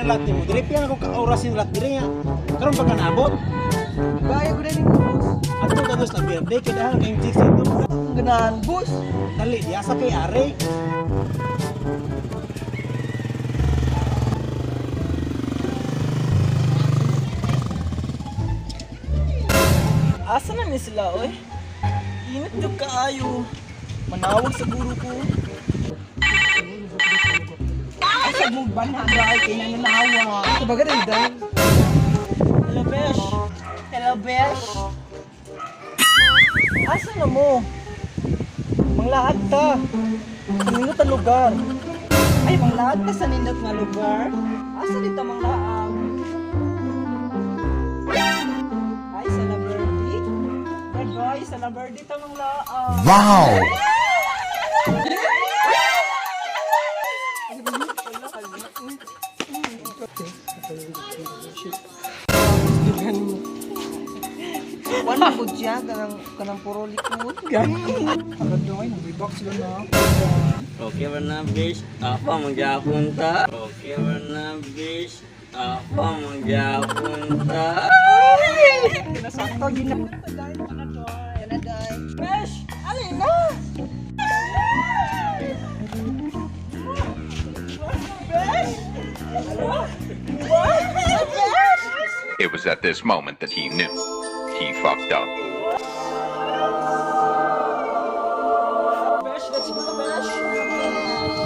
Lat nimo dire pila na ko ka oras ni lat dire nga. Karon pa ka naabot. Gaya ko na ni boss. Adto ka dos na birthday kay dahang kayong chicks dito. Ang ganahan, boss. Dali diya sa kay are. Asa na ni sila, oy? Init jud kaayo. Manawag sa guro ko. Asa mo banha dai kay nananawa. Kabaga rin daw. Hello, Besh. Hello, Besh. Asa na mo? Manglaag ta. Sa nindot ang lugar. Ay, manglaag ta sa nindot nga lugar. Asa dito manglaag? Ay, sa La Verde. Goodbye, sa La Verde ta manglaag. Wow! Wala po siya, kanang puro likod. Agad daw ay, nag-box sila na. Okay ba na, bish? Apa mangyapon ta? Okay ba na, bish? Apa mangyapon ta? Nasakto, gina. Kanaday. Besh, alin na? It was at this moment that he knew. He fucked up. Besh, let's go, Besh.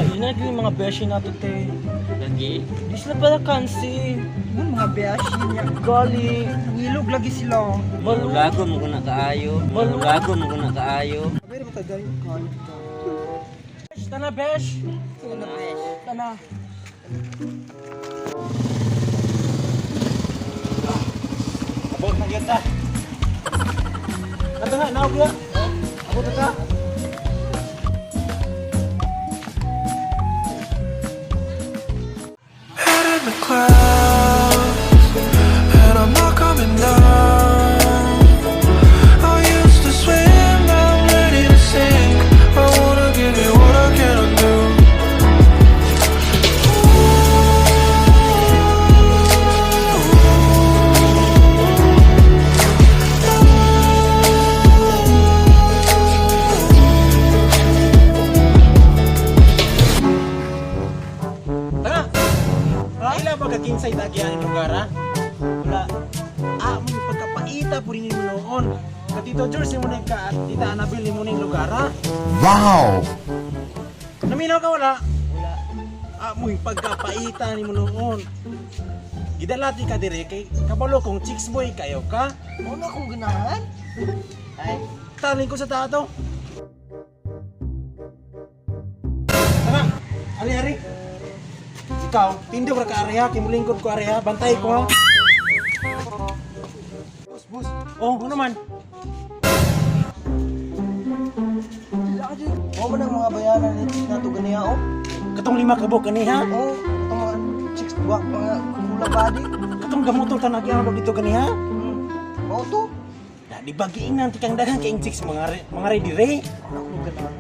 Yun na yung mga beshi nato, te. Lagi. Di sila pala kansi. Yun, mga beshi niya. Gali. Ngilog lagi sila. Malu. Lago mo ko na kaayo. Lago mo ko na kaayo. Pero matagal yung kayo. Besh, tana, besh. Ano, Besh? Tana. Abot na gyud ta. Kato nga naog ya. Abot na ta. Head in the clouds, and I'm not coming down. I used to swim, now I'm ready to sink. I wanna give you what I cannot do. Tanga. Kaila ba ka kinsay tagyan ang lugar ha? Wala. Ah, mo yung pagkapaita po rin mo noon. Ka Tito George mo na ka at Tita Annabel ni mo ning lugar ha? Wow! Naminaw ka wala? Wala. Ah, mo yung pagkapaita ni mo noon. Gidalati ka dire kay kabalo kung chicks boy kayo ka. Ano akong ganahan? Ay, Taling ko sa tato. Tama. Ali ari. Ikaw, tindog ra ka ari ha, kimulingkod ko ari ha, bantay ko ha. Boss, boss. Oh, ano man? mo man ang mga bayaran ni chicks na to ganiya, oh. Katong lima ka buok kani ha. Oh, itong mga chicks, wa, mga kula body. Katong gamotol ta nagyan dito kani ha. Mao to. Da di ba giingnan ti kang daghang kaing chicks mga ready re. Ano akong ganahan?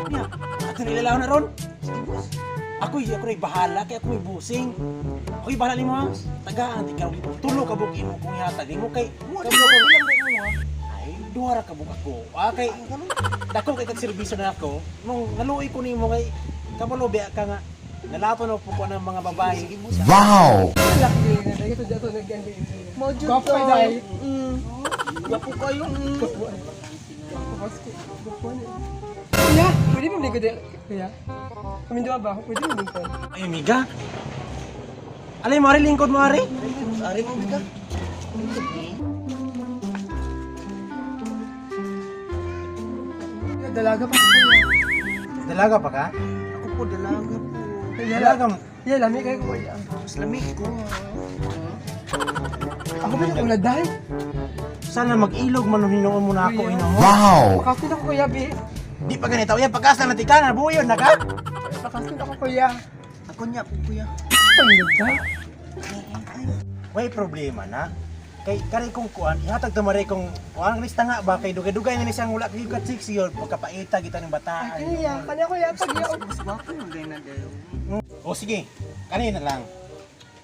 Nya, ato nilalaw na ron. Sige, boss. Ako ray bahala kay ako may busing. Ako'y bahala nimo ha. Tagaan ti ka tulo ka buok imo kung ihatag nimo kay kabalo ko Ilang ba mo, ha? ay duha ra ka buok ako. Ah, kay dako kay kag serbisyo na ako. Nung naluoy ko nimo kay kabalo biya ka nga nalato na po ko ng mga babae. Sige, boss. Wow! Laki na. Dahil ito dito nag-ganda. Mo jud Gwapo to. kayo, dahil. Gwapo kayo. Boss, gwapo na. Kuya, pwede mo lingkod eh. Kuya, kami dua ba? Pwede mo lingkod. Ay, amiga. Alay mo ari lingkod mo ari. Ari mo ka. Kuya, dalaga pa ko, kuya. Dalaga pa ka? Ako po dalaga po. Dalaga mo. Kuya, lami kayo, kuya. Mas lamig ko. Ako ba yung una dahil? Sana mag-ilog man hinuon mo na ako hinuon. Wow! Pakasin ako, kuya, bi. Di pa ganito. Uy, pagkasa na ti ka na buyon na ka. Pakasin ako, kuya. Ako niya po, kuya. Panggod ka? May problema na. Kay kari kong kuan, ihatag ta mare kong kuan kanis tanga ba kay dugay-dugay na ni siyang wala kay ka chicks yun pagkapaita kita ng bataan. Ay, kaniya. Kaniya ko yatag ya. Mas gwapo man gay na dayo. O sige, kanina na lang.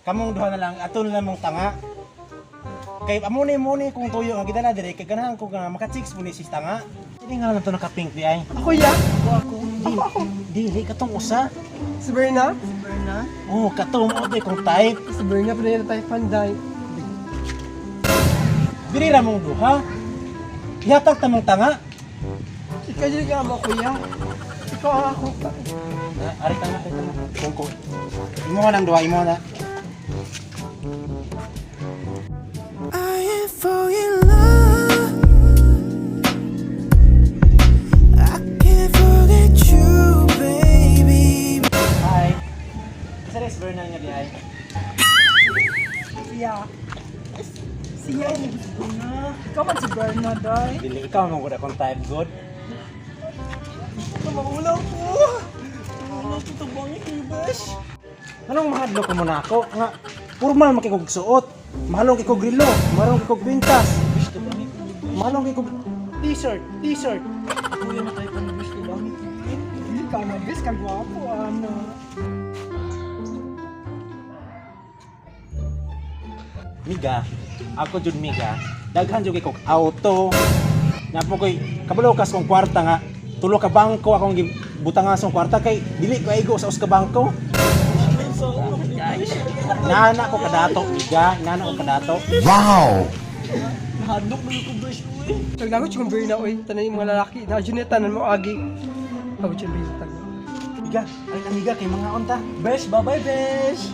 Kamong duha na lang, ato na lang mong tanga. Kay amo ni mo ni kung tuyo nga gidala dire kay ganahan ko nga maka-chicks mo ni sis tanga. Hindi nga lang to naka-pink di ay. Ako ya? Ako ako. Ako, ako. Dili katong usa. Si Berna? Si Berna. Oh, katong mo di kong type. Si Berna, pero yun tayo panday. Dili ra mong duha. Ihatag ta mong tanga. Ikaw dyan ka mo, kuya. Ikaw ang ako. Ah, ari tanga, ari tanga. Kung ko. Imo lang duha, imo na. I am for your love. I can't forget you, baby. Hi. Isa rin si Bernal nga di ay. Siya. Siya ni Berna. Ikaw man si Berna, day. Dili ikaw mo gud akong type good. Maulaw ko. Maulaw ko tabang ni Besh. Anong mahadlok ko muna ako? Nga, formal makikog suot. Mahalong kikog relo, mahalong kikog bintas. Besh tabang ni Mahalong kikog t-shirt, t-shirt. Kuya na tayo pa ni Besh tabang ni. Hindi ka na, bes. Kagwapo, ano. Miga, ako jud miga. Daghan jud kay kog auto. Napo koy kabalo kas kong kwarta nga tulo ka bangko akong gibutangan sa kwarta kay dili ko aigo sa us ka bangko. Nana ko kadato, miga, nana ko kadato. Nahadlok mo ko Besh uy. Naglagot yung Berna, oy. Tanan yung mga lalaki. Na, yun tanan mo, agi. Pagod yung Berna, tanan. Miga, ay amiga kay mga unta. Besh, bye-bye Besh.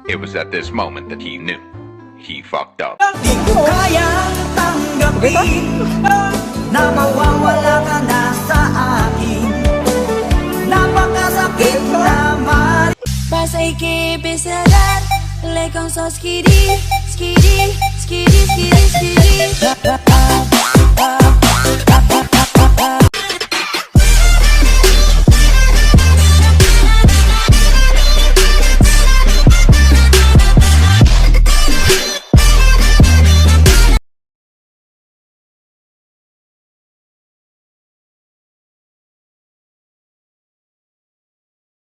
It was at this moment that he knew. He fucked up. Di ko kayang tanggapin na mawawala ka na sa akin. Napakasakit naman. Vas que besar, le con so skiri, skiri, skiri, skiri, skiri.